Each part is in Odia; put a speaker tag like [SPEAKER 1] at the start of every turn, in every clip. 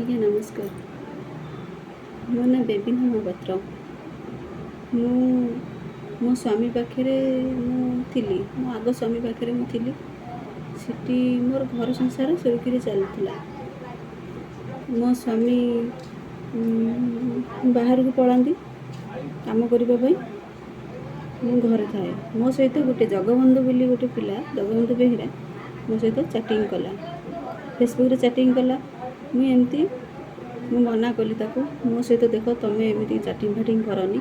[SPEAKER 1] ଆଜ୍ଞା ନମସ୍କାର। ମୋ ନାଁ ବେବିନା ମହାପାତ୍ର। ମୁଁ ମୋ ସ୍ୱାମୀ ପାଖରେ ମୁଁ ଥିଲି, ମୋ ଆଗ ସ୍ୱାମୀ ପାଖରେ ମୁଁ ଥିଲି। ସେଠି ମୋର ଘର ସଂସାର ସୁରୁଖୁରୁରେ ଚାଲିଥିଲା। ମୋ ସ୍ୱାମୀ ବାହାରକୁ ପଳାନ୍ତି କାମ କରିବା ପାଇଁ, ମୁଁ ଘରେ ଥାଏ। ମୋ ସହିତ ଗୋଟେ ଜଗବନ୍ଧୁ ବୋଲି ଗୋଟେ ପିଲା, ଜଗବନ୍ଧୁ ବେହେରା, ମୋ ସହିତ ଚାଟିଂ କଲା, ଫେସବୁକ୍ରେ ଚାଟିଂ କଲା। ମୁଁ ଏମିତି ମୁଁ ମନା କଲି ତାକୁ, ମୋ ସହିତ ଦେଖ, ତୁମେ ଏମିତି ଚାଟିଂ ଫାଟିଂ କରନି।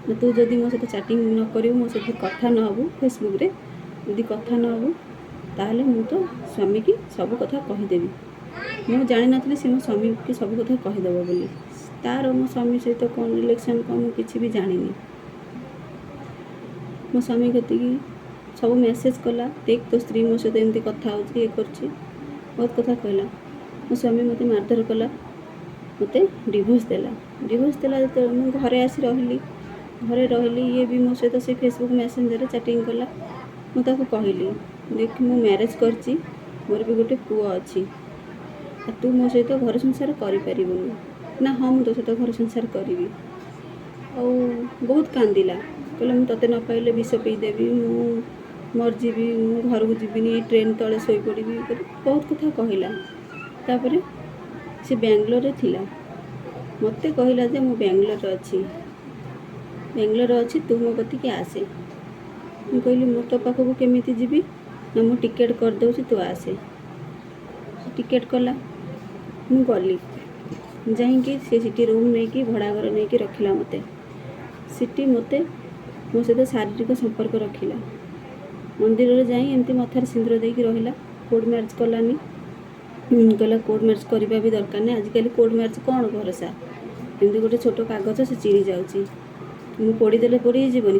[SPEAKER 1] ନା, ତୁ ଯଦି ମୋ ସହିତ ଚାଟିଂ ନ କରିବୁ, ମୋ ସହିତ କଥା ନ ହେବୁ, ଫେସବୁକ୍ରେ ଯଦି କଥା ନ ହେବୁ, ତାହେଲେ ମୁଁ ତୋ ସ୍ୱାମୀକି ସବୁ କଥା କହିଦେବି। ମୁଁ ଜାଣିନଥିଲି ସେ ମୋ ସ୍ୱାମୀକି ସବୁ କଥା କହିଦେବ ବୋଲି। ତା'ର ମୋ ସ୍ୱାମୀ ସହିତ କ'ଣ ରିଲେସନ୍ କ'ଣ, ମୁଁ କିଛି ବି ଜାଣିନି। ମୋ ସ୍ୱାମୀ କତିକି ସବୁ ମେସେଜ୍ କଲା, ଦେଖ, ତୋ ସ୍ତ୍ରୀ ମୋ ସହିତ ଏମିତି କଥା ହେଉଛି, ଇଏ କରୁଛି, ବହୁତ କଥା କହିଲା। ମୋ ସ୍ୱାମୀ ମୋତେ ମାରଧର କଲା, ମୋତେ ଡିଭୋର୍ସ ଦେଲା। ଡିଭୋର୍ସ ଦେଲା ଯେତେବେଳେ, ମୁଁ ଘରେ ଆସି ରହିଲି। ଘରେ ରହିଲି, ଇଏ ବି ମୋ ସହିତ ସେ ଫେସବୁକ୍ ମେସେଞ୍ଜରରେ ଚାଟିଂ କଲା। ମୁଁ ତାକୁ କହିଲି, ଦେଖ, ମୁଁ ମ୍ୟାରେଜ୍ କରିଛି, ମୋର ବି ଗୋଟେ ପୁଅ ଅଛି, ଆଉ ତୁ ମୋ ସହିତ ଘର ସଂସାର କରିପାରିବୁନି। ନା, ହଁ, ମୁଁ ତୋ ସହିତ ଘର ସଂସାର କରିବି। ଆଉ ବହୁତ କାନ୍ଦିଲା। କହିଲା, ମୁଁ ତୋତେ ନ ପାଇଲେ ବିଷ ପିଇଦେବି, ମୁଁ ମରିଯିବି, ମୁଁ ଘରକୁ ଯିବିନି, ଟ୍ରେନ୍ ତଳେ ଶୋଇପଡ଼ିବି, ବହୁତ କଥା କହିଲା। ତାପରେ ସେ ବାଙ୍ଗଲୋରରେ ଥିଲା। ମୋତେ କହିଲା ଯେ ମୁଁ ବାଙ୍ଗଲୋରରେ ଅଛି, ବାଙ୍ଗଲୋରରେ ଅଛି, ତୁ ମୋ କତିକି ଆସେ। ମୁଁ କହିଲି, ମୁଁ ତୋ ପାଖକୁ କେମିତି ଯିବି? ନା, ମୁଁ ଟିକେଟ୍ କରିଦେଉଛି, ତୁ ଆସେ। ସେ ଟିକେଟ୍ କଲା, ମୁଁ ଗଲି। ଯାଇକି ସେ ସେଠି ରୁମ୍ ନେଇକି, ଭଡ଼ା ଘର ନେଇକି ରଖିଲା ମୋତେ। ସେଠି ମୋତେ ମୋ ସହିତ ଶାରୀରିକ ସମ୍ପର୍କ ରଖିଲା। ମନ୍ଦିରରେ ଯାଇ ଏମିତି ମଥାରେ ସିନ୍ଦୁର ଦେଇକି ରହିଲା। କୋର୍ଟ ମ୍ୟାରେଜ୍ କଲାନି। କହିଲା, କୋର୍ଟ ମ୍ୟାରେଜ୍ କରିବା ବି ଦରକାର ନାହିଁ। ଆଜିକାଲି କୋର୍ଟ ମ୍ୟାରେଜ୍ କ'ଣ ଭରସା? ଏମିତି ଗୋଟେ ଛୋଟ କାଗଜ, ସେ ଚିରି ଯାଉଛି। ମୁଁ ପୋଡ଼ିଦେଲେ ପୋଡ଼ି ହେଇଯିବନି।